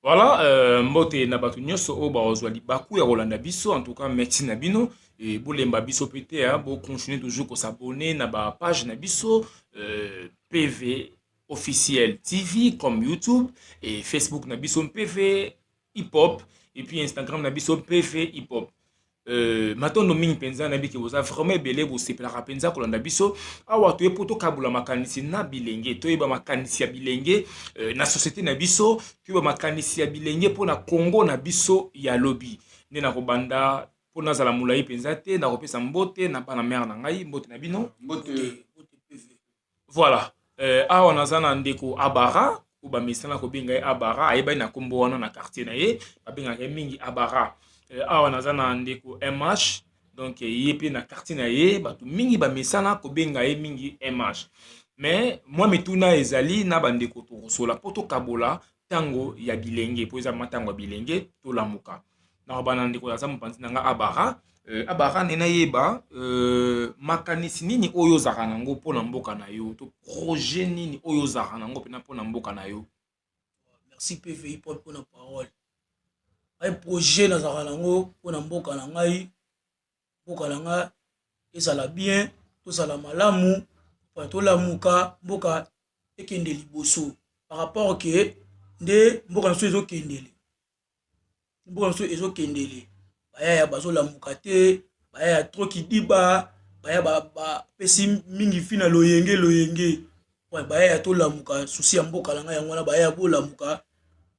Voilà, mbote na bato nyonso oyo bakozwa libaku ya kolanda biso. En tout cas, merci na bino e bolemba biso mpe te, bocontinue toujours kos'abonner na bapage na biso, PV Officiel TV comme YouTube et Facebook na biso PV Hip Hop, et puis Instagram na biso PV Hip Hop. Matondo mingi mpenza. Nayebi ke boza vraiment ebele, bosepelaka mpenza kolanda biso awa. Toye mpo tokabula makanisi na bilenge, toyeba makanisi ya bilenge na société na biso, toyeba makanisi ya bilenge mpona Congo na biso ya lobi. Nde nakobanda, mpo nazala molai mpenza te, nakopesa mbote na bana mare na ngai. Mbote na bino. Mbote. Voilà, awa naza na ndeko Abara, oyo bamesana kobenga ye Abara. Ayebani na nkombo wana na quartier na ye, babengaka ye mingi Abara. Awa naza na ndeko MH. Donc ye mpe na quartier na ye, bato mingi bamesana kobenga ye mingi MH. Mais mwa mituna ezali na bandeko, tokosola mpo tokabola ntango ya bilenge, mpo eza ma ntango ya bilenge, tolamuka. Na ndeko aza mopanzi na nga, Abara. Abara, nde nayeba makanisi nini oyo ozalaka nango mpona mboka na yo, to projet nini oyo ozalaka nango mpena mpona mboka na yo? Merci PVI Paul mpona parole. Ngai, projet nazalaka nango mpona mboka na ngai, mboka na ngai ezala bien, tozala malamu, mpona tolamuka, mboka ekende liboso par rapport ke nde mboka na biso ezokendele. Mboka na biso ezokendele, bayaya bazolamuka te, bayaya trop kidiba, baya bapesi mingi fi na loyenge loyenge. Bayaya, tolamuka. Souci ya mboka na ngai yango wana. Bayaya, bolamuka,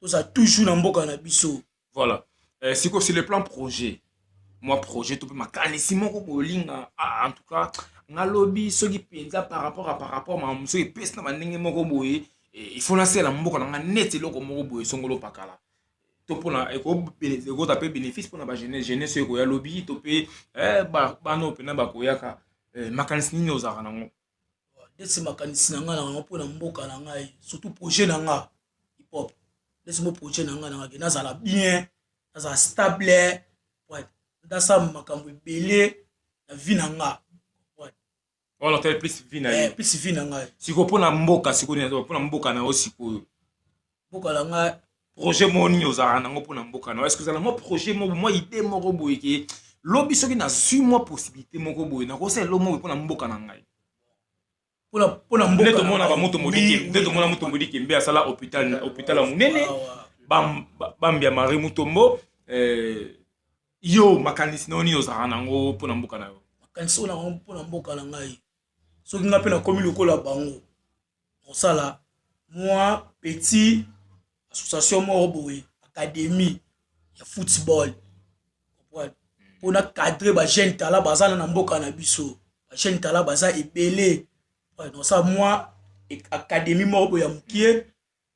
tozala toujours na mboka na biso. Voilà. Sikoyo, sur le plan projet, mwa projet to mpe makanisi moko bolinga, ah, en tout cas nga lobi soki mpenza par rapport makambo soki epesi na bandenge moko boye, il faut nasala mboka na nga neti eloko moko boye songolo pakala, to mpona ekozala mpe bénéfice mpona bajeunesse, jeunesse oyo ekoya lobi, to mpe bana oyo mpena bakoyaka. Makanisi nini ozalaka nango? Ndeti makanisi na ngai na yango mpona mboka na ngai, surtout projet na nga hip hop, ndeti mo projet na ngai na ngai, nazala bien, nazala stable, nasala makambo ebele na vie na nga. Wana otali plus vie na yo? Plus vie na ngai. Sikoyo mpona mboka, sikoyo mpona mboka na yo sikoyo? Mboka na ngai. Projet moko nini ozalaka nango mpona mboka na yo? Est ce que ozala mwa projet moko, mwa idée moko boye ke lobi soki nazwi mwa possibilité moko boye, nakosala eloko moko mpona mboka na ngai? Mpona mboka, nde tomona bamoto modike, nde tomona moto modike mbe asala hôpital ya monene, bambia Marie Mutombo. Yo, makanisi na yo nini ozalaka nango mpona mboka na yo? Makanisi oyo nango mpona mboka na ngai, soki ngai mpe nakomi lokola bango, kosala mwa petit association moko boye, académie ya football, mpona cadre bajeune talent baza na mboka na biso. Bajeune talent baza ebele. Nasala mwa académie moko boye ya mokie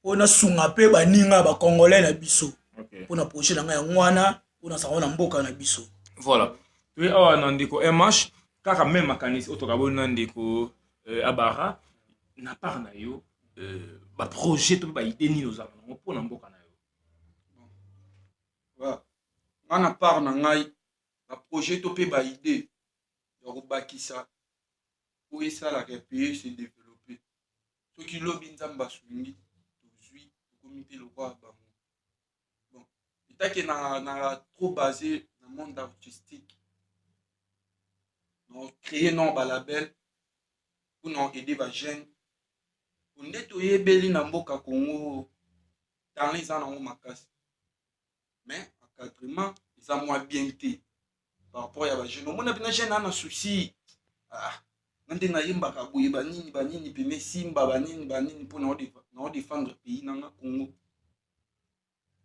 mpo nasunga mpe baninga bacongolais na biso. Mpona projet na ngai yango wana, mpona sango na mboka na biso. Voilà, toye awa na ndeko MH, kaka même makanisi oyo tokaboni na ndeko Abara. Na part na yo, baprojet to mpe baidée nini ozalaka nango mpona mboka na yo? Nga, na part na ngai, baprojet to mpe baidée ya kobakisa oyo esalaka pays se développer, soki lobi Nzambe asungi, tozwi, tokomi mpe lokola bango. Bon, etake na trop basé na monde artistique, na créer no balabel mpona aider bajeune. Nde toyebeli na mboka Congo, talent eza nango makasi, mais encadrement eza mwa bien te par rapport ya bajeune. Omona mpena jeune ana souci: ah, nga nde nayembaka boye, banini banini pene esimba, banini banini, mpo naodéfendre pays nanga Congo.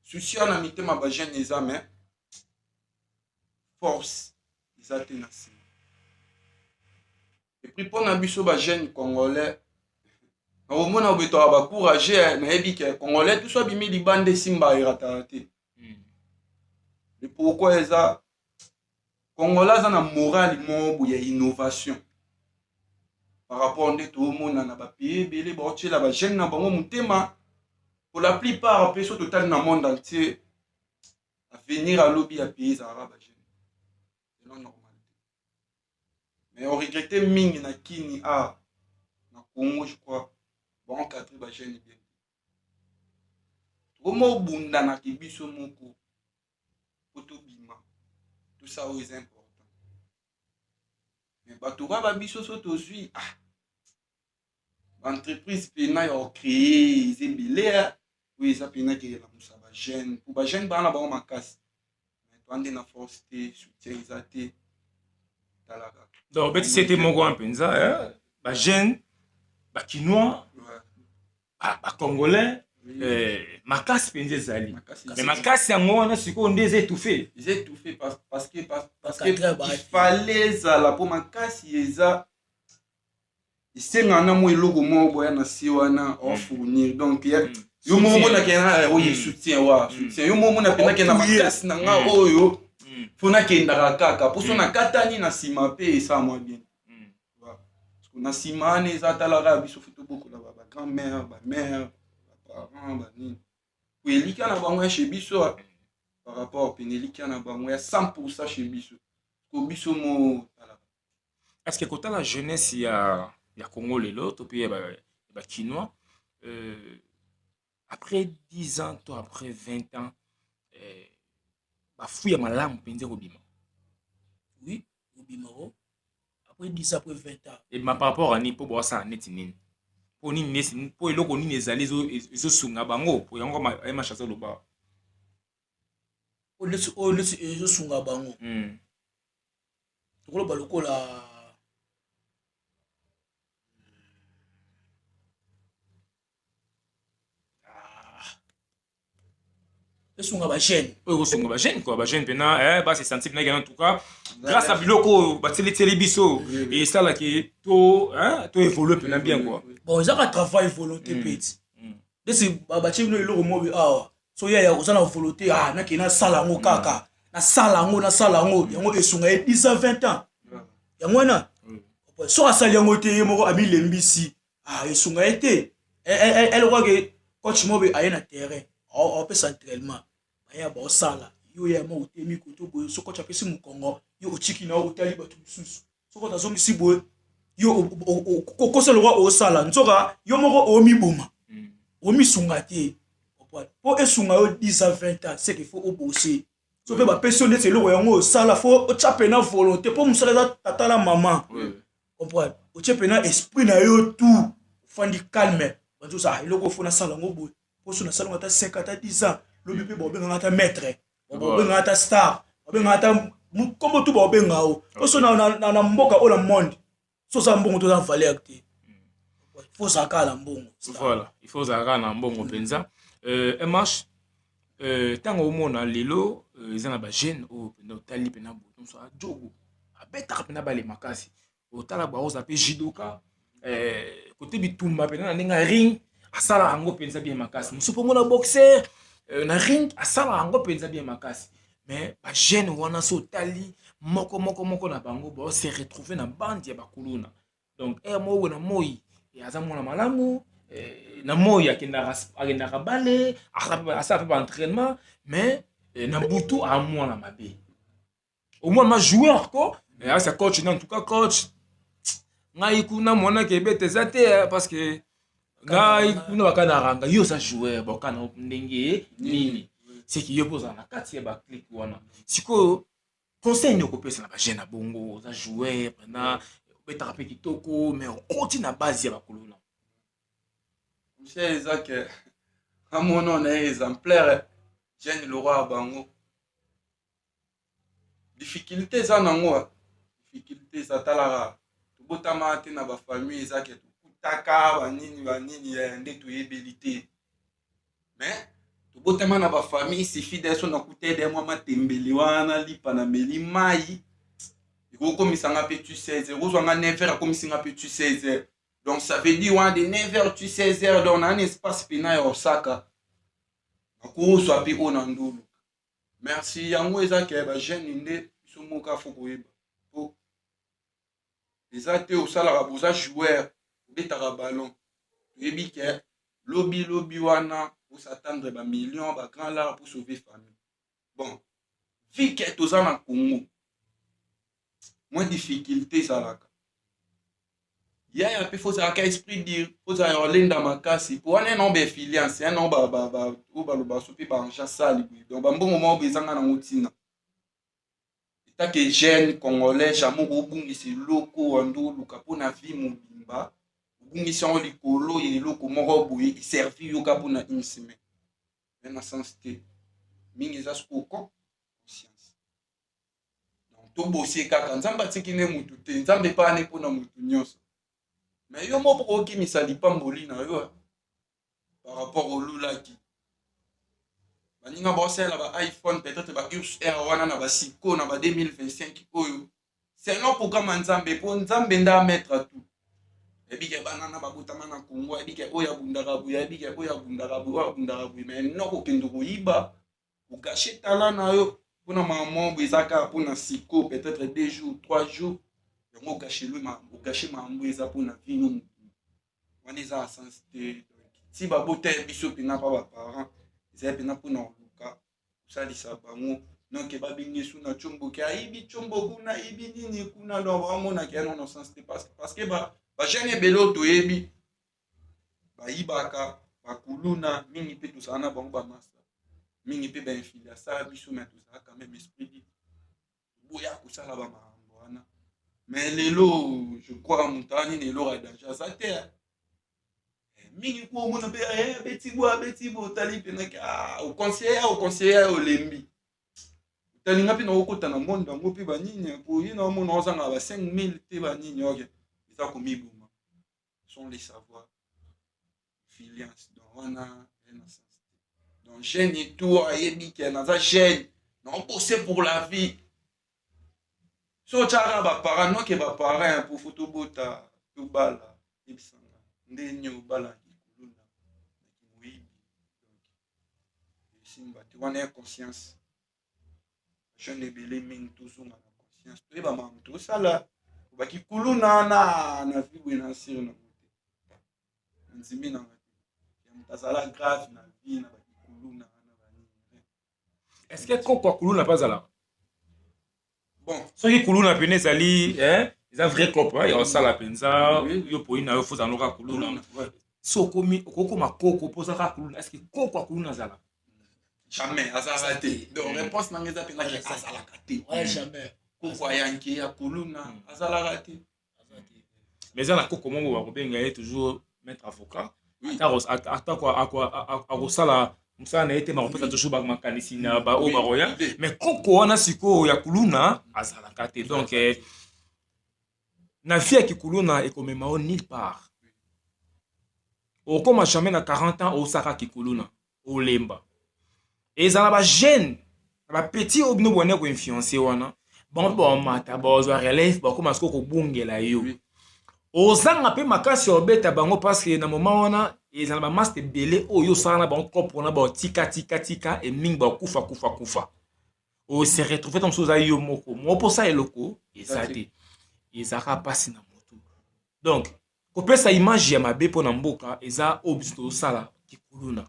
Souci wana mitema bajeune eza, mais force eza te na nsima. Et puis mpona biso bajeune congolais, nakomona boye, toka bacourage. Nayebi ke congolais tout so abimi libanda, esimba, erataka te. Le pourquoi eza congolais aza na morale moko boye ya innovation par rapport nde toomona na bapays ebele baotiela bajeune na bango motema. Pour la plupart mpe, so totali na monde entier, avenir alobi ya pays ezalaka bajeune selon normalité. Mais oregrete mingi na kini a na Congo, je crois baencadre bajeune bien. Tokoma obundanaka biso moko po tobima, tosala oyo eza important. Mais bato oyo ba biso so tozwi, ah, baentreprise mpena ya kocréer eza ebele oyo eza mpena kelamusa bajeune, po bajeune baa na bango makasi, mais toa nde na force te, soutien eza te. Tala kaka. Donc obeti sete moko wana mpenza, bajeune bakinois, bacongolais, makasi mpenza ezali, mais makasi yango wana sikoyo nde eza étouffé. Eza étouffé parce que il fallait ezala, mpo makasi eza, esengaka na mwa eloko moko boya na se wana ofournir. Donc yo moko omonaki na oyo soutien wa soutien, yo moko omona mpenzaki na makasi na nga oyo fo nakendaka kaka, mpo so nakatani na nsima mpe esala mwa bien. Na nsima wana eza, talaka ya biso, fo tobokola bagrand mère, bamère, baparent, banini, po elikya na bango ya chez biso par rapport pene elikya na bango ya 100 chez biso, ko biso mo talaka. Est ce que kotala jeunesse ya Congo lelo to mpe ya bakinois, après 10 ans to après 20 ans, bafu ya malamu mpenza ekobima? Oui, obima o après 10, après 20 ans. Ebima par rapport à nini? Mpo bosala neti nini? Mpo nini? Mpo eloko nini ezali ezosunga bango? Po yango ayemasha azoloba. Oyo neti ezosunga bango, tokoloba lokola esunga bajeune. Oyo ekosunga bajeune quoi, bajeune mpena base sentir mpena, en tout cas grâce à biloko oyo batielitieli biso, esalaki to évolue mpena bien quoi. Bon, ezaka travail, volonté peti ndesi batie bino eloko mobi awa. So yaya oza na volonté, ah, nakei nasala yango kaka, nasala yango, nasala yango, yango esunga ye 10 ans, 20 ans. Yango wana soki asali yango te, ye moko amilembisi, ah, esunga ye te. Elokwake coach mobe aye na terrain, apesa entraînement, baya baosala, yo ya mo otemi koto boye. So coach apesi mokongo, yo otiki na yo, otali bato mosusu. Soki azongisi boye, yo okosa lokwa osala, nzoka yo moko omiboma, omisunga te. Mpo esunga yo 10 à 20 ans, c'est qu'il faut obose. So mpe bapesi yo ndeti eloko yango osala, fo otya pena volonté, mpo mosala eza tata na mama, comprendre? Otie pena esprit na yo tout, ofandi calme, banzosa eloko fo nasala yango boye, mpo so nasala yango ata 5, ata 10 ans, lobi mpe babenganga ata maître, babenganga ata star, babenganga ata nkombo tu baobenga o. Po so na mboka oyo, na monde, so oza mbongo to oza valeur te. Faut ozala kaka na mbongo. Voilà, il faut ozala kaka na mbongo mpenza. Mh, ntango omona lelo eza na bajeune oyo mpenza otali mpena boto ajogo, abetaka mpena bale makasi, otala baoza mpe judoka, kote bitumba mpena na ndenge ya ring asalaka yango mpenza bien makasi. Mosusu mpo mona boxer, na ring asalaka yango mpenza bien makasi. Mais bajeune wana, so otali moko moko moko na bango, baose retrouve na bande ya bakuluna. Donc ere moko boye na moi aza mwana malamu, na moi akendaka bale, asala mpe baentraînement, mais na butu amwana mabe, omwana ma joueur ko asa coach. En tout cas coach, ngai kuna mwana kebeta eza te, parce que ngai kuna bakanaka nga. Yo oza joueur, bakana ndenge nini? Seki yo mpo ozala na kati ya baclique wana. Sikoyo conseil nini okopesa na bajeune na bongo? Oza joueur mpena, obetaka mpe kitoko, mais okoti na base ya bakuluna. Conseil eza ke amona na ye exemplaire jeune loroi ya bango. Difficulté eza nango, difficulté eza, talaka, tobotama te na bafamille eza ke tokutaka banini banini nde toyebeli te, mais tobotama na bafamille suffit de so nakuta ede mwa matembele wana, lipa na meli mai, ekokomisanga mpe tu 16 heures, ozwanga 9 heures, akomisinga mpe tu 16 heures. Donc ça veut dire wana de 9 heures tu 16 heures, donc na espace pena ya Osaka nakozwa mpe oyo na ndulu. Merci. Yango eza ke bajeune nde biso moko afo koyeba, po eza te osalaka boza joueur, obetaka ballon, toyebi ke lobi lobi wana osatendre bamillion, bagrand lar pour sauver famille. Bon, vu ke toza na Congo, mwa difficulté ezalaka. Yaya mpe fozalaka esprit dur, fozala ya olenda makasi po wana nao bainfluence ya nao oyo baloba so mpe baargent sale boye. Donc bambongo moko boye ezanga nango ntina. Etake jeune congolais, jamais okobungisa eloko wando oluka mpona vie mobimba, obungisi yango likolo ya eloko moko boye eservi yoka mpona une semaine, na sens te. Mingi eza sikoyo conscience. Donc tobosie kaka Nzambe atiki nde mutu te, Nzambe epana mpona mutu nyonso. Mais yo moko okokimisa lipamboli na yo par rapport olulaki. Baninga baosalela ba iPhone, peut-être ba urs r wana na basiko na ba 2025 oyo, selon programme ya Nzambe, mpo Nzambe nde amettre tout. Ayebike bana na babotama na Congo, ayebike oyo abundaka boye, ayebike oyo abundaka boye, oyo abundaka boye. Mais noko okende koyiba, ogâcher talent na yo mpona mama boye, eza kaka mpona siko, peut-être 2 jours, 3 jours, yango ogâcher, ogâcher makambo eza mpona vie no motu wana, eza na sens te. Ti babota ya biso mpena mpa baparent, ezali mpena mpona koluka kosalisa bango. Donc babengi su na tshomboki, ayibi tshombo kuna, ayibi nini kuna, donc baomonaki ya non sens te, parce que bajeune ebele oyo toyebi bayibaka, bakuluna mingi mpe tozala na bango, bamasa mingi mpe bainfluencer biso, mais tozala quand même esprit libre, boya kosala bamakambo wana. Mais lelo, je crois, moto aa nini, eloko ya danger aza te mingi ku omona mpe abeti bo, abeti bo, otali mpenaki oconseiller, oconseiller, olembi, otalinga mpe na okota na monde yango mpe banini po ye na omona ozanga ba 5000 te, banini. Ok, eza komiboma sans le savoir, influence. Donc wana na sens te. Donc jeune tout ayebi ke naza jeune, naobose pour la vie. So otyaka baparent noke, baparent po fo tobota, tobala, yebisanga ndeni obalaki kuluna na kimoyibi, donc esimba te. Wana ya conscience, jeune ebele mingi tozonga na conscience, toyeba makambo tosala. Obaki kuluna wana na vie boye, na sire nango te, na ndimi nanga te ya moto azala grave na vie na bakikuluna wana banini. Est ce que koko ya kuluna mpe azalaka? Bon. Soki kuluna pene ezali, eza vrai cope ya kosala mpenza, yo poi na yo fozala noka kuluna. So okomi, okokoma koko mpo ozalaka kuluna, est ce que koko ya kuluna azalaka? Jamais, azalaka te. Donc réponse nanga eza mpenzaki azalaka te. Jamais. Koko ayanke ya kuluna azalaka te. Mais eza na koko moko bakobenga ye toujours maître avocat, ata akosala mosala na ye te, makopesa toujours makanisi na baoyo bakoya. Mais koko wana sikoyo ya kuluna azalaka te. Donc na vie ya kikuluna ekomema yo nulle part. Okóma jamais na 40 ans osaka kikuluna, olemba. Ezala bajeune na bapetit oyo bino bwani koinfluencer wana, bango mpe bamata, bazwa relève, bakóma sikoyo kobungela yo, ozanga mpe makasi ya obeta bango, parce que na moment wana ezala bamaster ebele oyo osala na bango propre wana, baotika tika tika e mingi, bakufa kufa kufa, ose retrouve ntango mosusu oza yo moko mo mposa eloko eza te, ezalaka mpasi na motu. Donc kopesa image ya mabe mpo na mboka eza oyo biso tozosala kikuluna.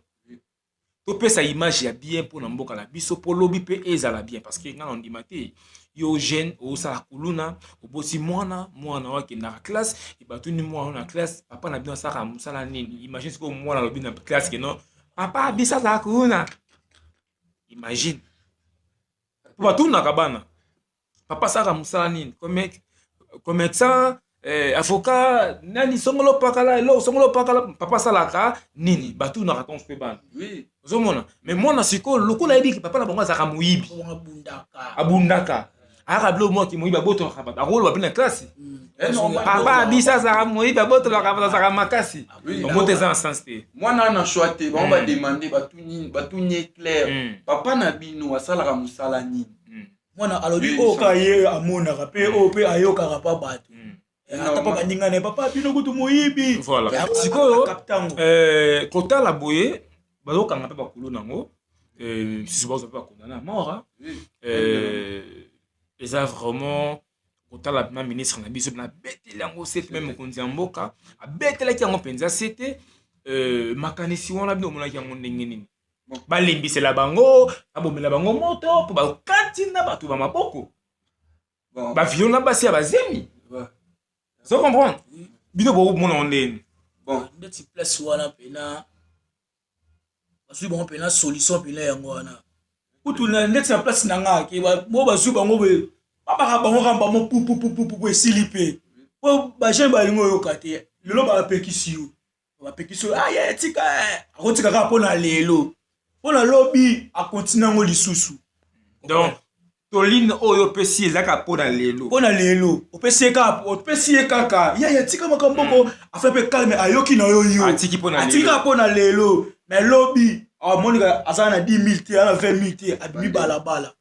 Topesa image ya bien mpo na mboka na biso, mpo lobi mpe ezala bien, parce que ngai na ndima te yo jeune osala kuluna, obosi mwana, mwana oyo akendaka classe, ebatuni mwana oyo na classe: "Papa na bino asalaka mosala nini?" Imagine sikoyo mwana alobi na classe ke non, papa biso azalaka kuluna. Imagine, po batunaka bana: "Papa asalaka mosala nini?" Commerçant, avocat, nani, songolo pakala, eloko songolo pakala, papa asalaka nini? Batunaka ntongo mpe bana. Ozomona, mais mwana sikoyo lokola ayebi papa na bango azalaka moyibi, abundaka, ayaka biloko moko moyibi, abotolaka bato, akoloba mpe na classe: "Papa biso azalaka moyibi, abotolaka bato, azalaka makasi." Bango te, eza na sens te. Mwana na choix te, bango bademande, batuni clair: "Papa na bino asalaka mosala nini?" Mwana alobi oyo kaka ye amonaka mpe oyo mpe ayokaka mpa bato, ata mpa baninga na ye: "Papa bino kutu moyibi." Voilà, sikoyo kotala boye, bazokanga mpe bakulu nango misusu, bazwa mpe bakondana mort. Eza vraiment kotala na ministre na biso na abeteli yango sete, meme mokonzi ya mboka abetelaki yango mpenza sete. Makanisi wana bino omonaki yango ndenge nini? Balembisela bango, babomela bango moto mpo bakati na bato bamaboko, bavioler na basi ya bazemi. Ozo comprendre? Bino bokomona ngo ndeni? Bon, ndeti place wana mpena bazwi bango mpena solution mpena yango wana. Kutu ndeti na place na nga ke bo bazwi bango boye, babaka bango kaka bango pupupupupu, esili. Mpe po bajeune balingi oyoka te. Lelo bapekisi yo, bapekisi yo, aye tika, akotika kaka mpo na lelo, mpo na lobi akontinue yango lisusu. Donc toline oyo opesi ezalaka mpo na lelo. Mpo na lelo opesi ye kaka, opesi ye kaka yaya tika makambo moko afa mpe calme, ayoki na yo yo. Atiki mpo na atiki lelo. Kaka mpo na lelo, mais lobi amonika aza na 10 000 te, aza na 20 000 te, abimi balabala.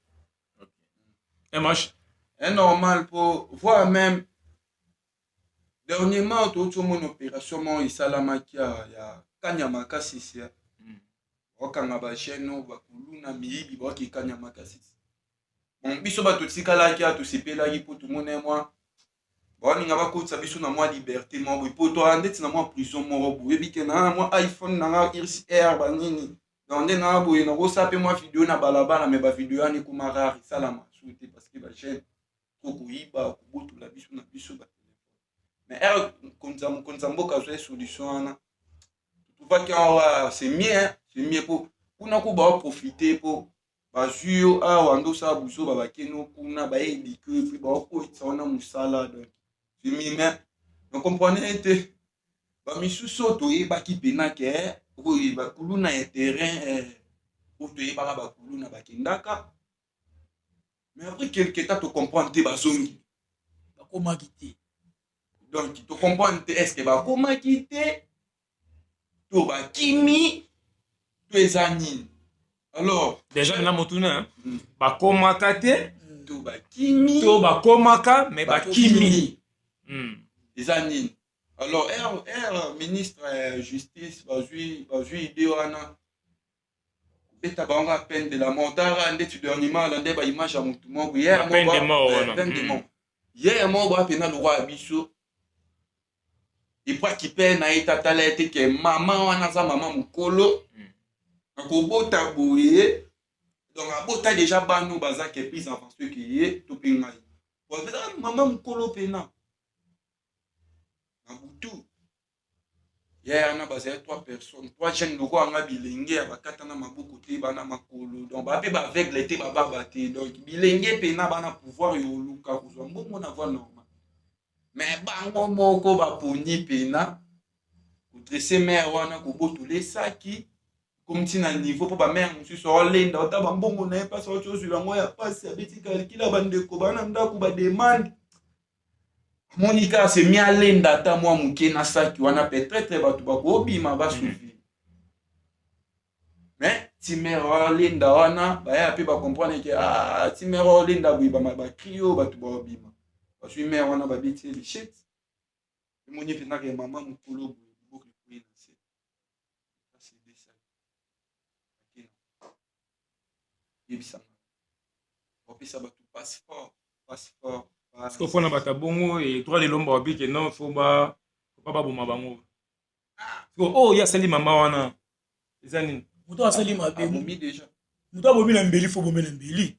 MH. Est normal po voir même dernièrement touti omona opération moko esalamaki ya Kanyama Kasisi. Bakanga bajeune oyo bakuluna, miyibi, baoki Kanyama Kasisi. Bon, biso bato tikalaki awa, tosepelaki mpo tomona mwa baoninga bakotisa biso na mwa liberté moko boye, po toa ndeti na mwa prison moko boye. Oyebi ke na mwa iPhone nanga r banini, donc nde na boye nakosala mpe mwa video na balabala, mais bavideo wana ekoma rare, esalama su te parce que bajeune trop koyiba, kobotola biso na biso batelefone. Mais ere mokonzi ya mboka azwa solution wana, totrouvaki awa c'est mieux, c'est mieux, po kuna ko baoprofite po bazwi yo awa nde osala buzoba, bakeni kuna bayebiki yo, et puis baokoyisa wana mosala. Donc c'est mieux, mais nakomprendre ete bamisusu oyo toyebaki mpena ke oyo bakuluna ya terrain, oyo toyebaka bakuluna bakendaka, mais après quelque temps tocomprendre te bazongi. Bakomaki te. Donc tocomprendre te, est ce que bakomaki te to bakimi to eza nini? Alors déjà na motuna, bakomaka te to bakimi? To bakomaka mais bakimi. Eza nini? Alors r ministre ya justice bazwi idée wana kobeta bango ya peine de la mort. Tara ndeti dernièrement alande baimage ya motu moko. Peine de mort wana. Peine de mort ye moko boya mpena lokwa ya biso epwaki mpe na ye tatala ye te ke mama wana aza mama mokolo akobota boye. Donc abota déjà bana oyo baza ke plus avancé ke ye to mpe ngai. Mama mokolo mpena na butu ye wana bazali trois personnes, trois jeunes lokola nga, bilenge ya bakata na maboko te, bana makolo, donc baa mpe baaveugle te, bababa te. Donc bilenge mpena bana pouvoir ya oluka kozwa mbongo na voie normale, mais bango moko baponi mpena kodresser mère wana, kobotola esaki komi ntina niveau mpo bamare mosusu aolenda ota bambongo na ye mpasi auti ozwila yango ya mpasi, abeti calcul, bandeko bana ndako bademande, amoni kaka semi alenda ata mwa moke na saki wana, peut-être bato bakobima basouvi. Mais ti mère alenda wana, baya mpe bacomprendre ke ah, ti mère olenda boye, bacri oyo bato baobima, bazwi mère wana, babeti ye lichete. Emoni mpenzaka ya mama mokolo boye, liboko ekoyi na se, asedesaki yebisanga bapesa bato passeport, passeport. Parce que mpona bato ya bongo e droit de l'homme babi ke non, faut ba pa baboma bango. Oyo ye asali mama wana eza nini? Moto asali mabe. Abomi déjà. Moto abomi na mbeli, faut bome na mbeli.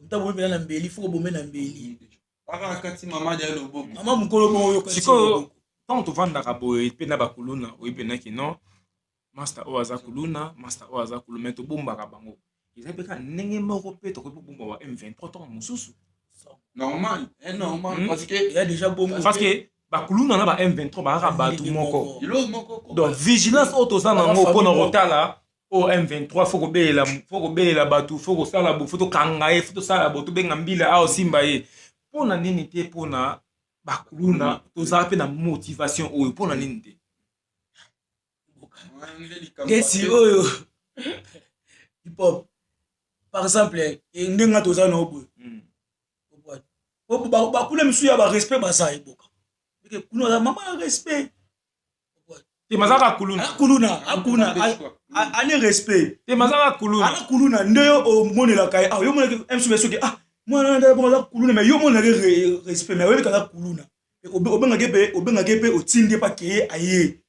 Moto abomi mpena na mbeli, faut kobome na mbeli. Kaka kati mama dia loboko. Mama mokolo bongo oyoka. Sikoyo ntango tovandaka boye mpe na bakuluna, oyebi mpenaki non, master oyo aza kuluna, master oyo aza kuluna, mais tobombaka bango. Eza mpe kaka ndenge moko mpe tokoki kobomba ba M23 ntango mosusu. Normal, eh, normal. Parce que eya déjà bongo. Parce que bakuluna na ba M23 bazaka bato moko. Eloko moko. Donc vigilance oyo toza nango mpona kotala oyo M23, faut kobelela bato, faut kosala bo, faut tokanga ye, faut tosala bo, tobenga mbila awa osimba ye. Mpona nini te mpona bakuluna tozala mpe na motivation oyo? Mpona nini te? Ndeti oyo hip hop par exemple, ndenge toza na boye, bakuna misusu ya barespect baza eboka kuna aza mama ya respect. Te, mazaka kuluna. Kuluna akuna ani respect. Te, mazaka kuluna. Ana kuluna nde yo omonelaka ye, yo omonelaka msusu soki ah, mwana nde bongo aza kuluna, mais yo omonelaka respect, mais oyebika aza kuluna, obengaki mpe, obengaki mpe, otindi ye mpe akeye aye.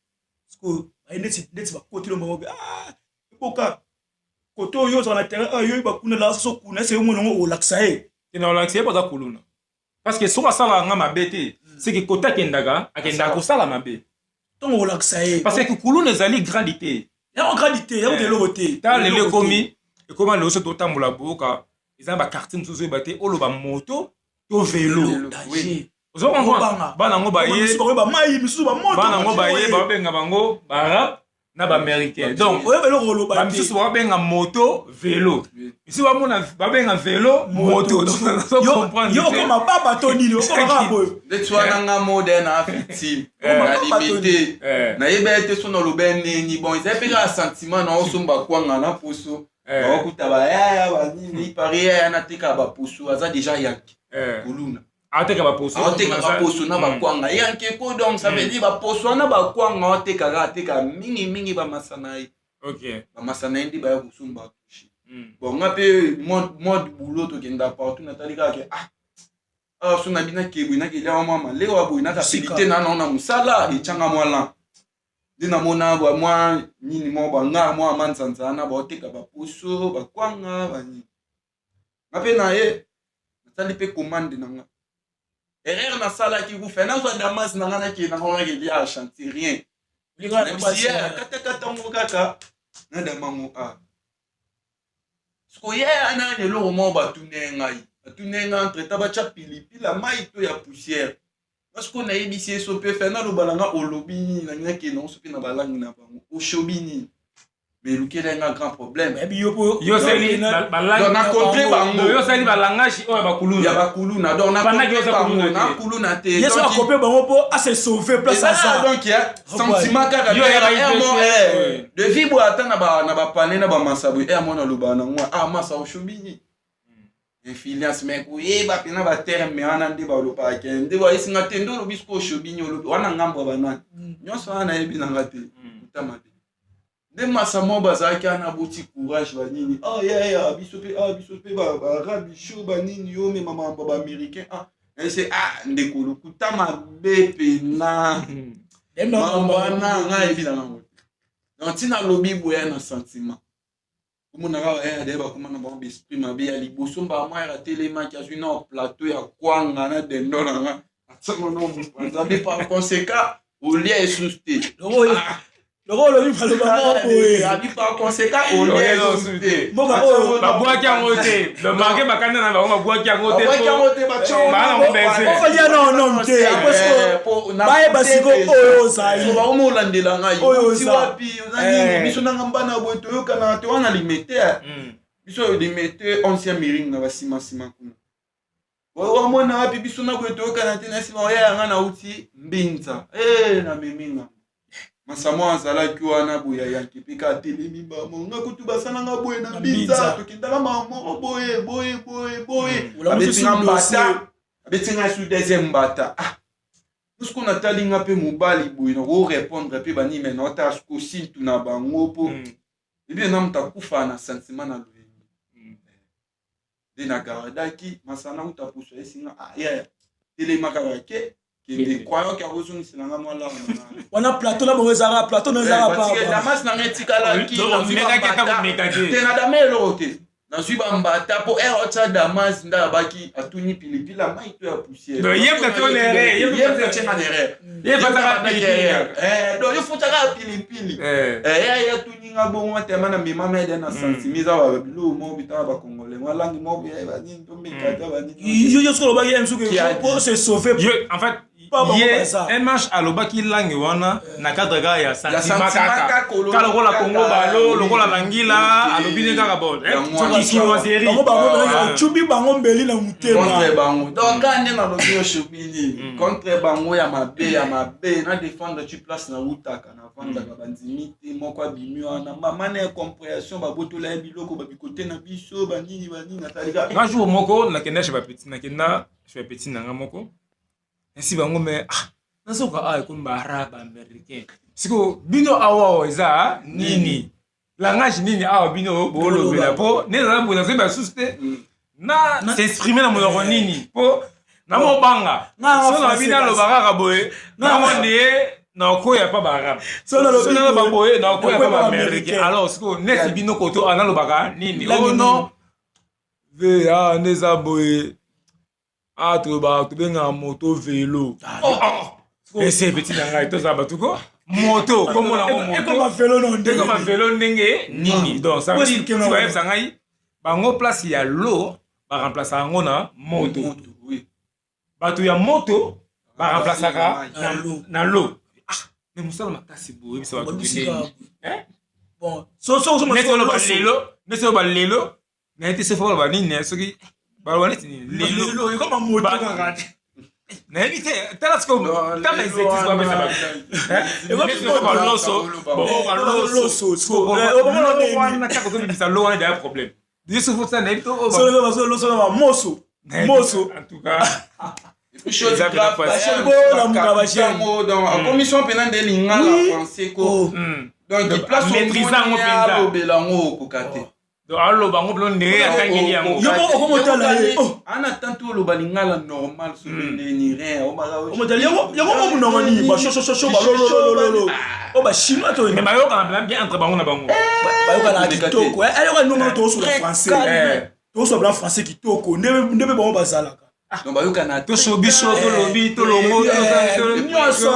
Aye ndeti bakoteli bango mpe ah, eboka kote oyo ozala na terrain oyo yoyeba kuna la so kuna ese yo mona yango olakisa ye. Te, na olakisa ye po aza kuluna, parce que soki asalaka nga mabe te. C'est que kota akendaka, akendaka kosala mabe. Ntongo kolakisa ye. Parce que kuluna ezali grande te. Yango grande te, yango eloko te. Tala lelo ekomi, ekoma lelo soki totambola boyoka eza na baquartier mosusu oyeba te oloba moto to velo. Ozo comprendre? Bana yango baye, bana yango baye babenga bango baarabe na baaméricain. Donc oyeba eloko koloba te. Bamisusu babenga moto velo, misusu bamona babenga velo moto. Donc nazo comprendre yo okoma baba to nini, okoma kaka boye. Ndeti wana nga mode na victime na limite, nayeba ete so naloba nini. Bon, eza mpe kaka sentiment na osomba kwanga na poso, baokuta bayaya banini pari yaya nateka baposo, aza déjà yanke kuluna. Aoteka baposo. Aoteka baposo na bakwanga yanke ko. Donc ça veut dire baposo wana, bakwanga aotekaka, ateka mingimingi bamasa na ye. Bamasa na ye nde baya kosomba touche. Bon, nga mpe mode boulot, tokenda partout, natali kaka ke ah awa so nabi nakebwe nakelia mwa malewa boye, nakapeli te na nao na mosala etianga mwa lan nde namona ba mwa nini mwa banga mwa manzanza wana baoteka baposo, bakwanga, banini. Nga mpe na ye nasali mpe commande na nga. Erreur nasalaki kufa, nazwa damas na nga, nakende nango, nakelia chantier, rien. Katakata ngo kaka na damango a sikoye nani eloko moko batune ngai, batune ngai entre batya pilipili ya mai to ya poussière. Nga sikoyo nayebisi ye so mpe fe naloba na nga olobi nini, nangi nakende nango so mpe na balangi na bango oshobi nini, mais elukeli nga grand problème. Yo osali na contre bango. Yo osali balangage oyo ya bakuluna. Ya bakuluna, donc na contre bango na kuluna te. Ye so akope bango mpo ase sauver place aza. Donc sentiment kaka de vie boye, ata na bapane na bamasa boye, e amona aloba nango ah masa oshobi nini, influence. Mais koyeba mpena baterme wana nde balobaka nde bayesinga te, nde olobi sikoyo oshobi nini, olobi wana ngambo ya banani nyonso wana nayebi nanga te. Kutama te nde masa moko bazalaki wana boti courage banini ah yaya biso mpe ah biso mpe baarabe sho banini yo mema mambo baaméricain ah ese ah ndeko lokuta mabe mpena mambo wana ngai yebi na nango te. Donc ntina alobi boya na sentiment omonaka bayaya daye bakoma na bango baesprit mabe ya liboso. Mbala mwa yaka telemaki, azwi na plateau ya kwanga na dendo na nga, atiango na mopanzi abe par conséquent olia esusu te. Loko olobi maloba moko boye. Abi par conséquent olia esusu te. Mboka oyo. Babwaki yango te, marke bakanda na bango, babwaki yango te. Babwaki yango te. Okolia nono te, bayeba siko oyo ozali. Bakoma olandela ngai. Oyo oti wapi, oza nini, biso nanga mbana boye toyokanaka te wana limete biso limete 11e miring na basima nsima kuna wamona wapi biso na boye toyokana te na nsima oya yanga nauti mbinza namemi nga masamo azalaki wana boye ayanki mpe ka atelemi bamonga kutu basalanga boye na mbinza tokendaka mama moko boye boye boye boye, abetinga mbata, abetinga su deuxième mbata. Ah, siko natali nga mpe mobali boye nakorépondre mpe banini, me naotala siko sintu na bango mpo ebi na moto akufa na sentiment na loyenge nde nagardaki masana uta puso esinga ah yaya telema kaka ke kende croyant ke akozongisela nga mwa larme. Wana plateau na bango ezalaka plateau na ezalaka. Damas nanga etikalaki te na dama eloko te, nazwi bambata mpo ere otya damas nde abaki atuni pilipili ya mai to ya poussière. Ye na erreur, donc yo futaka pilipili ye atuni nga bongo tema na mema mede na sentiment eza babiloko moko bitaka bacongolais mwa langi moko banini tomekata banini. Yo soki olobaki ye soki po se sauver. En fait ye mh alobaki langue wana na cadre kaka ya sentiment kaka ka lokola Kongo balo lokola bangila alobi ne kaka bon chinoiserie. Bango bango ocubi bango mbeli na motema. Contre bango, donc ka nde nalobi yo shobini contre bango ya mabe ya mabe na défendre tu place na wutaka navandaka bandimi te moko abimi wana mama na incompréhension babotola ye biloko babikote na biso banini banini natalika. Nga jour moko nakenda chez bapeti, nakenda chez bapeti na nga moko nasi bango me ah nazoka awa ekomi baarabe américain. Sikoyo bino awa awa eza nini, langage nini awa bino bolobela? Mpo nde naza boye nazoyeba lisusu te na s'exprime na monoko nini, mpo namobanga so na bino aloba kaka boye namoni ye nakoya pa baarabe, so naloba boye nakoya pa baaméricain. Alors sikoyo neti bino koto analobaka nini? Oh non, ve ah nde eza boye. Ah, tolobaka, tobengaka moto velo. Ah, oh, oh. Ese petit na ngai, tozala bato ko moto kombo nango moto ekoma velo no ndenge, ekoma velo ndenge nini? Donc ça veut dire, bayebisa ngai, bango place ya lo baremplaçaka yango na moto. Bato ya moto baremplaçaka na lo. Ah, mais mosala makasi boye, oyebisa bato ndenge bon so so neti oloba lelo, neti oloba lelo, naye te. Soki baloba nini, soki baloba neti nini lelo, ekoma moto kaka. Nayebi te. Tala sikoyo, tala exercice bapesa bato, baloso, baloso wana kaka ozobimisa lo wana, deya problème. Yesu fo nayebi to. Loso na bamoso moso. En tout cas Akomi so mpena nde lingala français ko, donc place maîtrise yango mpenza. Alobela yango okoka te. Donc aloba yango mpona ndenge atangeli yango. Yo moko okomotala ye. Ana tantu oloba lingala normal, soki ndeni rien. Omotala yango mo monoko nini, bashoshosho, balololololo o bachinois to. Mais bayokana mpena bien entre bango na bango? Bayokana kitoko. Ayoka ndongo tozosola français, tozosola bla français kitoko nde mpe bango bazalaka. Donc bayokana. Toso biso tolobi tolongo. Nyonso.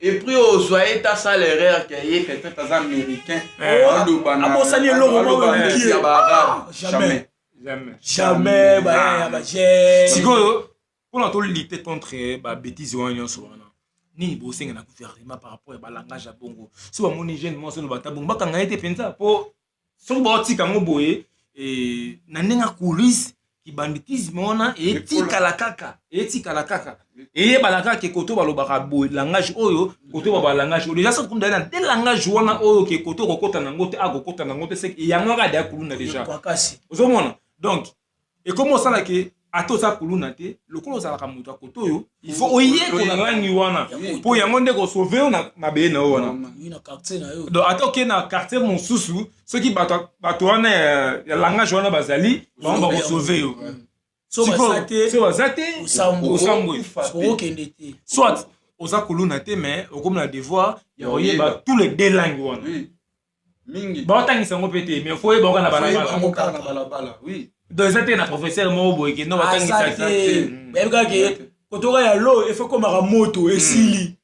Et puis ozwa ye, tasala erreur ke ye peut-être aza américain, aloba abosani eloko moko. Ya baarabe. Jamais. Jamais. Jamais baya baje. Sikoyo, mpona tolutter contre babêtises wana nyonso wana, nini bosenga na gouvernement par rapport ya balangage ya bongo? So bamoni jeune mwasi oyo bata bongo, bakanga ye te mpenza, mpo soki baotika yango boye na ndenge ya coulisse, kibanditisme wana etikala kaka, etikala kaka, eyebana kaka ke koto balobaka boye langage oyo, koto baba langage oyo. Déjà soki na de langage wana oyo ke koto okokota nango te, akokota nango te, seke yango kaka deya kuluna déjà. Ozomona, donc ekomi osala ke ata oza kuluna te, lokola ozalaka moto ya koto oyo, il faut oyekola langi wana mpo yango nde kosauver yo na mabele na yo wana. Donc ata okei na quartier mosusu, soki bato wana ya langage wana bazali, bango bakosauver yo. So baza te, osambwe. Okende te. Soit oza kuluna te, mais okomi na devoir ya koyeba tous les deux langues wana. Mingi. Baotangisa yango mpe te, mais faut oyeba oka na balabala. Donc eza te na professeur moko boye ke no batangisa. Te, bayebi kaka ke kotoka ya lo efo ekomaka moto, esili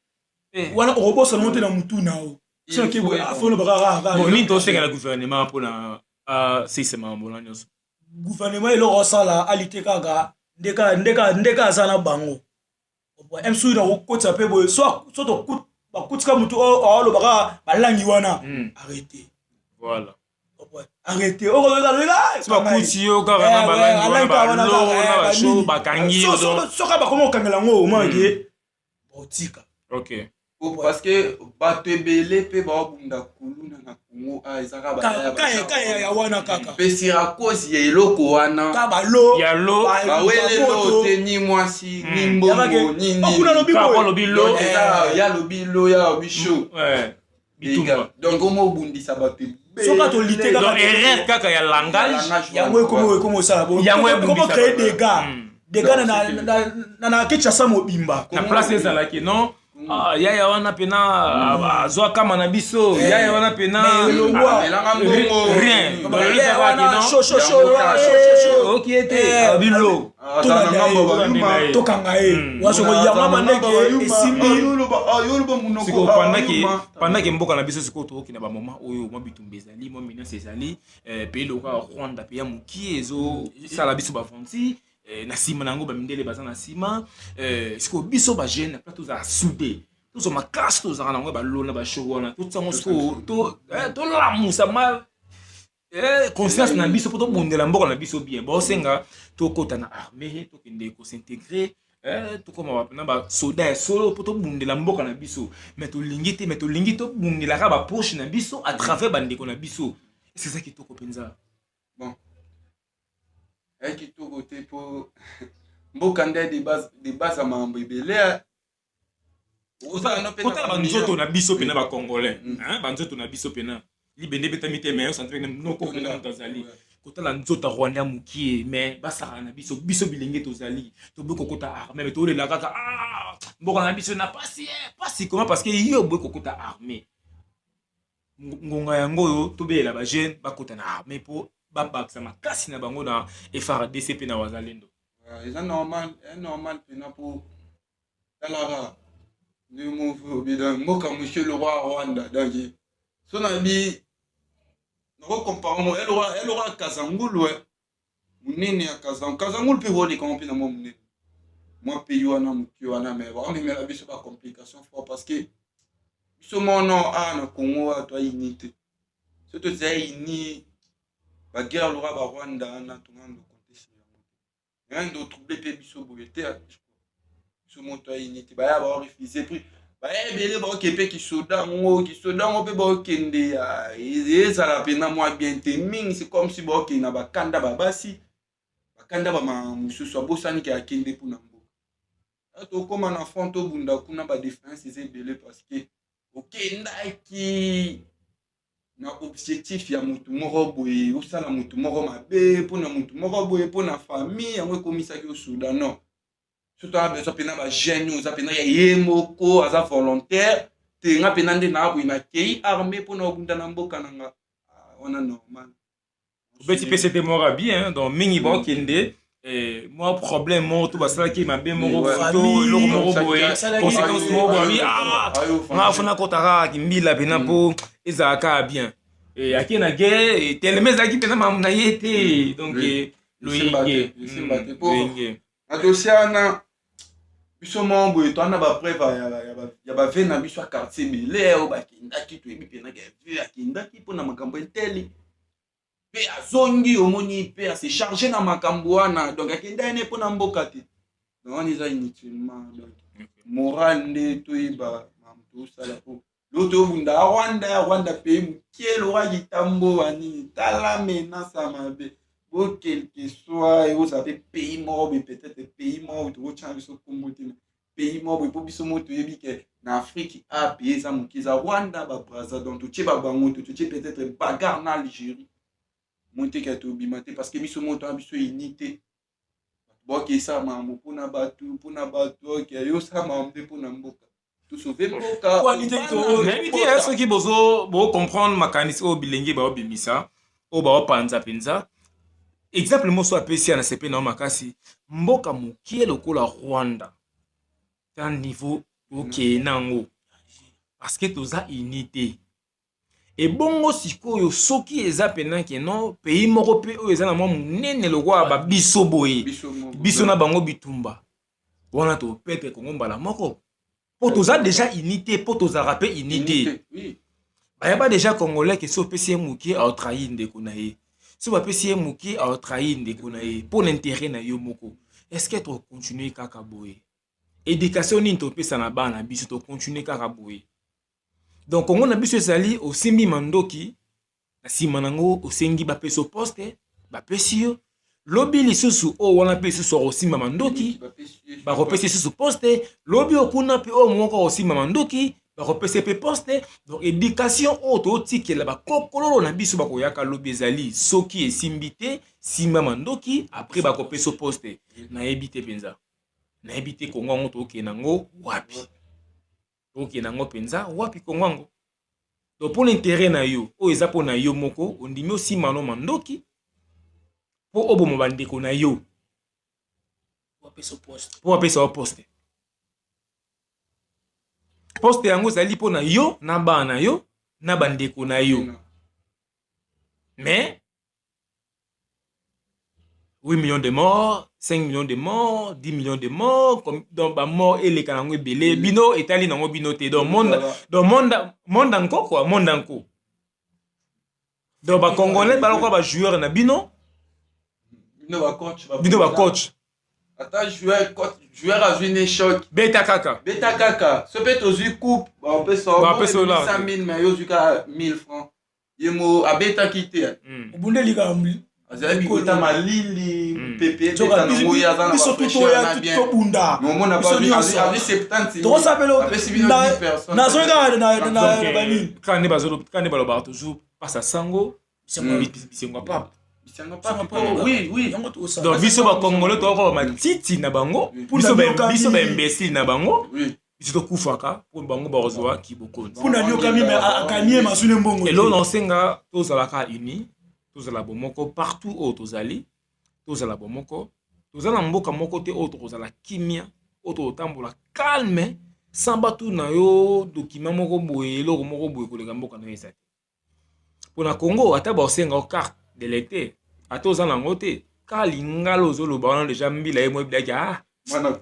wana, okobosana ngo te na mutu na yo. Soki afo nini, tosenga na gouvernement mpona asilisa makambo wana nyonso? Gouvernement, eloko osala ali te, kaka ndeka aza na bango msu na kokotisa mpe boye. So bakutika motu oyo aoloba kaka balangi wana, arrêté. Voilà. Arrêté. Bakuti yo kaka na balangi wana, balo na basho, bakangi yo. Soka bakoma kokangela yango, omonake botika. Ok. Parce que bato ebele mpe baobunda kuluna na Congo a ezaka ya wana kaka. Mpe sirakosi ya eloko wana. Ka balo. Ya lo. Bawelelo te, ni mwasi, ni mbongo, ni nini. Lo ya lobi, lo ya lobi show. Bitumba. Donc omo obundisa bato. Soki tolite. Kaka erreur kaka ya langage. Yango ekomi osala yango. Ekomi créer dégâts na Kinshasa mobimba. Na place ezalaki non, ah, yaya wana mpena azwa kama na biso, yaya wana mpena rien, oki ete bilo. Tokanga ye wasoko yango bandeke esimbi. Sikoyo, pendant ke mboka na biso sikoyo tokoki na bamoment oyo mwa bitumba ezali, mwa menace ezali, pays lokola Rwanda, pays ya mokie ezosala biso baventure na nsima na yango, bamindele baza na nsima. Sikoyo biso bajeune na place tozala soudé, tozwa makasi, tozalaka nango balona bashow wana, totiango sikoyo, tolamusa ma conscience na biso mpo tobundela mboka na biso bien. Baosenga tokɔta na armée, tokende kos'intégrer, tokóma na basoda ya solo mpo tobundela mboka na biso. Mais tolingi te, mais tolingi tobundelaka bapoche na biso à travers bandeko na biso. Ese eza kitoko mpenza? Bon, eya kitoko te, mpo mboka nde de base ya makambo ebele. Kotala banzoto na biso mpena bacongolais, banzoto na biso mpena libende ebetami te, mais osanti pene noko mpena moto azali kotala nzoto ya Rwanda ya mokie, mais basaka na biso. Biso bilenge tozali, toboyi kokota armée, mais tolela kaka mboka na biso na pasi. Pasi comment? Parce que yo boyi kokota armée. Ngonga yango oyo tobelela bajeune bakota na armée mpo babakisa makasi na bango na FARDC mpe na wazalendo. Eza normal, eza normal mpena mpo talaka ndenge moko donc mboka monsieur le roi Rwanda. Donc so na bi nakocompare ngo eloko ya Kazangulu, monene ya Kazangulu mpe koleka mpe na mwa monene, mwa pays wana moke wana, mais baomemela biso bacomplication fort parce que biso mono awa na Congo awa toa uni te. So toza uni, baguerre loka Barwanda wana tongando compte sur yango te, yando trouble mpe biso boye te. Biso moto ayini te, baya baorefuse prix, baya ebele, baoke mpe kisoda yango, kisoda yango mpe baokende, ezala mpena mwa bien te mingi. C'est comme si baokende na bakanda babasi, bakanda bama mosusu, abosaniki akende mpona mboka. Tokóma na front, tobunda kuna, badifference eza ebele parce que okendaki na objectif ya motu moko boye, osala motu moko mabe mpona motu moko boye, mpona famille yango ekomisaki osuda. Non, surtout aza besoin mpena bajeune oyo oza mpena ya ye moko, aza volontaire te. Nga mpena nde naa boye, nakei armée mpona obunda na mboka na nga wana, normal. Obeti mpe sete moko bien. Donc mingi baokende mwa problème moko to basalaki mabe moko to eloko moko boye, conséquence moko boye, nga fona kotaka kimbila mpena mpo ezalaka kaka bien. Ake na guerre telema, ezalaki mpena makambo na ye te. Donc loyenge. Loyenge na dossier wana, biso moko boye toa na bapreuve ya bave na biso ya quartier ebele oyo bakendaki. Toyebi mpenaka ve akendaki mpona makambo eteli mpe azongi, omoni mpe ase charge na makambo wana. Donc akenda ye ne mpona mboka te. Donc wana eza inutilement. Donc moral nde toyeba makambo tosala po lo tobunda Rwanda. Rwanda pays moke loka kitambo banini. Tala menace ya mabe bo, quelque soit ekozala mpe pays moko boye, peut-être pays moko tokotyana biso kombo te, pays moko boye, mpo biso moko toyebi ke na Afrique a pays eza moke eza Rwanda, babraza. Donc totie babango te, totie peut-être bagarre na Algérie mo te ke tobima te parce que biso moko toya biso uni te. Bato baoke esala makambo mpona bato, mpona bato oke yo osala makambo te mpona mboka, tosauve mboka. Nayebi te soki bozo bocomprendre makanisi oyo bilenge baobimisa, oyo baopanza mpenza. Exemple moso apesi ya na sepe na yo makasi: mboka mokie lokola Rwanda, ta niveau tokee nango parce que toza uni te. Ebongo sikoyo soki eza mpena ke non, pays moko mpe oyo eza na mwa monene lokola babiso boye, biso na bango bitumba wana, toperdre Kongo mbala moko mpo toza déjà uni te, mpo tozalaka mpe uni te. Bayeba déjà Congolais ke so opesi ye moke, aotrahir ndeko na ye, so bapesi ye moke, aotrahir ndeko na ye mpo na intérêt na yo moko. Est ce que tocontinue kaka boye? Éducation nini topesa na bana na biso? Tocontinue kaka boye? Donc Kongo na biso ezali osimbi mandoki, na nsima nango osengi bapesa poste, bapesi yo. Lobi lisusu oyo wana mpe lisusu akosimba mandoki, bakopesa lisusu poste. Lobi okuna mpe oyo moko akosimba mandoki, bakopesa mpe poste. Donc éducation oyo totikela bakokololo na biso bakoyaka lobi ezali soki esimbi te, simba mandoki, après bakopesa poste. Nayebi te mpenza, nayebi te Kongo yango tokokende yango wapi, tokokende yango mpenza wapi Kongo yango. Donc mpona intérêt na yo oyo eza mpona yo moko, ondimi osimba no mandoki mpo oboma bandeko na yo mpo bapesa yo poste. Poste yango ezali mpona yo na bana na yo na bandeko na yo, mais 8 millions de morts, 5 millions de morts, 10 millions de morts, comme, donc bamort eleka nango ebele, bino etali nango bino te. Donc monde, donc monde, monde anko quoi, monde anko. Donc bacongolais balokola bajoueur na bino. Bino bacoach. Bino bacoach. Ata joueur, joueur azwi ne choc. Beta kaka. Beta kaka. So mpe tozwi coupe, bapesa Bapesa ola. 100 000, mais yo ozwi kaka 1000 francs. Ye mo abetaki te. Obundeli kaka. Azali bikota malili, pepe. Nzoka ebeta nango, ye aza na biso tu toya tobunda. Omona biso nyonso. Azwi 70. Tokosapela. Apesi bino 10 personnes. Nazongi kaka na banini. Kaka nde balobaka toujours pasa sango, bisengo ya pape. Bisango pape, oui. Yango tokosala. Donc biso bacongolais tokoka bamatiti na bango, biso baimbécile na bango, biso tokufaka mpo bango bakozwa kibokonzi. Mpuna nyokami me akanie masune mbongo te. Eloko na osenga, tozalaka uni, tozala bomoko partout oyo tozali, tozala bomoko. Toza na mboka moko te oyo tokozala kimia, oyo tokotambola calme sans batuna yo document moko boye, eloko moko boye koleka mboka na yo eza te. Mpo na Congo ata baosenga yo carte d'électeur, ata oza nango te, kaka lingala ozoloba wana deja mbila ye moko ebilaki ah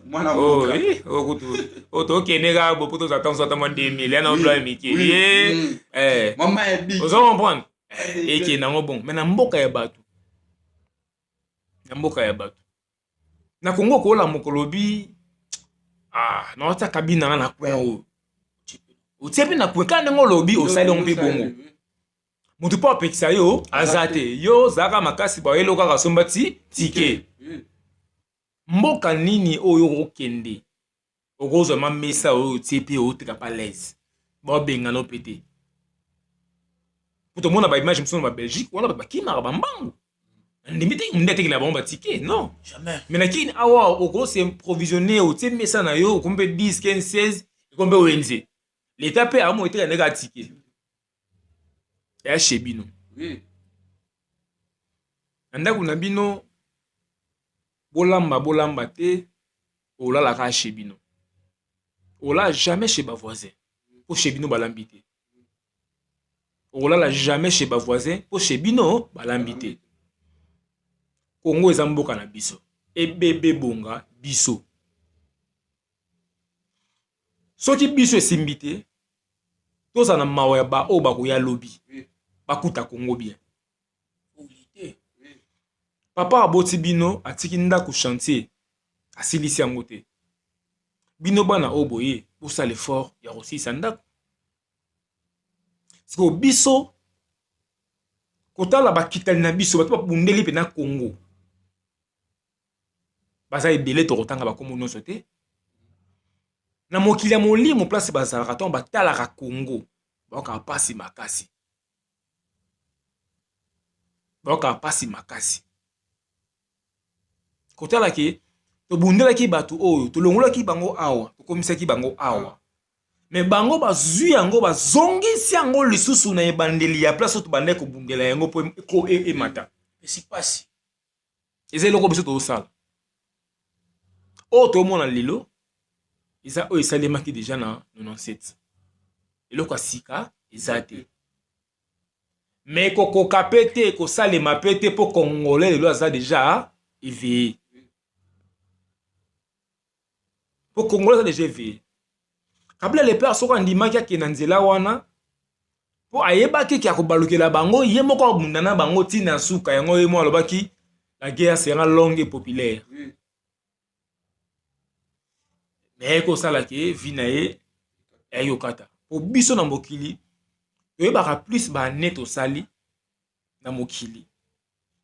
mwana oh, mboka. Eh, oh, kutu oh, tokende kaka bo po tozwa ntango ata mwa 2000 yana obla mike ye eh, Mama ebi. Ozo comprendre, ekende yango bongo. Mais na mboka ya bato, na mboka ya bato, na Kongo, kola mokolo bi ah naotia cabine nanga na coin oyo, otie mpe na coin kaka ndenge olobi, osali yango mpe bongo, motu mpo apekisa yo aza te. Yo ozalaka makasi, bayelo kaka somba ti ticket. Mboka nini oyo okokende, okozwa ma mesa oyo otie mpe oteka pa l'aise, babengana mpe te? Po tomona baimage mosusu na babelgique wana, bato bakimaka bambangu, ndimi te nde atekela bango batike, non. Jamais. Mais na kini awa okose provisionner, otie mesa na yo, okomi mpe 10, 15, 16, ekomi mpe wenze. Leta mpe amo eteka ndenge atike eya chez bino na ndako na bino. Bolamba bolamba te, olalaka chez bino, olala jamais chez bavoisin mpo chez bino balambi te. Okolala jamais chez bavoisin mpo chez bino balambi te. Kongo eza mboka na biso, ebebe bonga biso. Soki biso esimbi te, tozala na mawa ya baoyo bakoya lobi, bakuta Kongo bien. Papa aboti bino, atiki ndako chantier, asilisi yango te. Bino bana oyo boye, bosala effort ya kosilisa ndako. Sikoyo biso kotala bakitani na biso, bato babundeli mpena Congo baza ebele, tokotanga bakombo nyonso te. Na mokili ya molimo, place bazalaka, ntango batalaka Congo, baokaka mpasi makasi, baokaka mpasi makasi kotala ke tobundelaki bato oyo, tolongolaki bango awa, tokomisaki bango awa, mais bango bazwi yango, bazongisi yango lisusu na ebandeli ya place oyo tobandaki kobundela yango mpo emata. Esi pasi. Eza eloko biso tozosala oyo tomona lelo, eza oyo esalemaki deja na 97. Eloko ya sika eza te, mais ekokoka mpe te, ekosalema mpe te, mpo Congolais lelo aza deja éveillé, mpo Congolais aza deja éveillé. Kabila le père, soki andimaki akende na nzela wana, mpo ayebaki ke akobalukela bango, ye moko abunda na bango ntina suka yango. Ye moko alobaki: "La guerre sera longue et populaire." Mais ekosala ke vie na ye eyokata, po biso na mokili toyebaka plus baane tosali na mokili,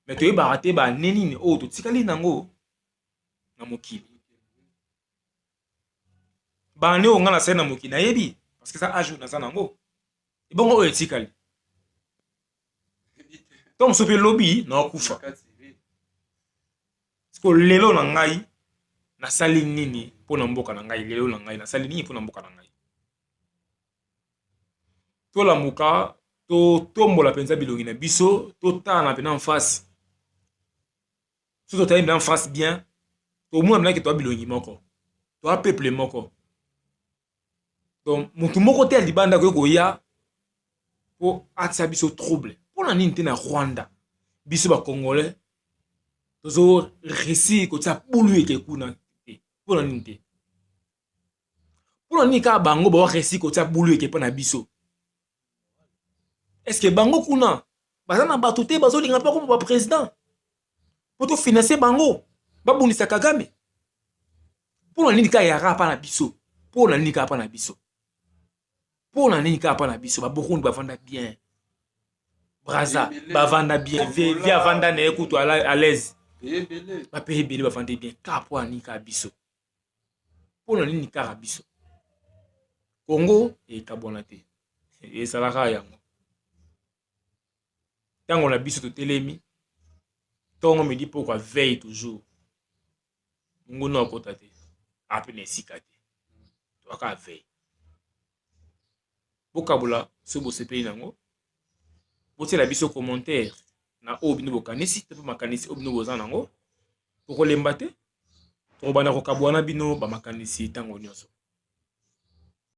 mais toyebaka te baane nini oyo totikali nango na mokili. Baane oyo ngai nasali na mokili nayebi, parce que eza age oyo naza nango. Ebongo oyo etikali, to mosusu mpe lobi naokufa. Siko lelo na ngai nasali nini mpo na mboka na ngai? Lelo na ngai nasali nini mpo na mboka na ngai? Tolamuka, totombola mpenza bilongi na biso, totala na mpena en face. So totali mpena en face bien, tomona mpenza ke toa bilongi moko, toa peuple moko. Donc motu moko te ya libanda akoki koya mpo atia biso trouble. Mpona nini te na Rwanda biso bacongolais tozo réussir kotia bulu eke kuna te? Mpona nini te? Mpona nini kaka bango bawa réussir kotia bulu eke mpo na biso? Est ce que bango kuna baza na bato te bazolinga mpo akoma baprésident, mpo tofinanse bango babundisa Kagame? Mpona nini kaka yaka mpa na biso? Mpona nini kaka mpa na biso? Mpona nini kaka mpa na biso? Baburundi bavanda bien, Braza bavanda bien, vi avanda na ye kutu à l'aise, bape ebele bavanda bien. Kaka mpo na nini kaka biso? Mpona nini kaka biso? Kongo ekabwana te, ezalaka yango. Ntango na biso totelemi ntongo, midi, pokwa, veille toujours. Monguna akota te, ape na esika te, toyaka veille. Bokabola soki bosepeli nango, botiela biso commentaire na oyo bino bokanisi to mpe makanisi oyo bino boza nango. Tokolemba te, tokobanda kokabwana bino bamakanisi ntango nyonso.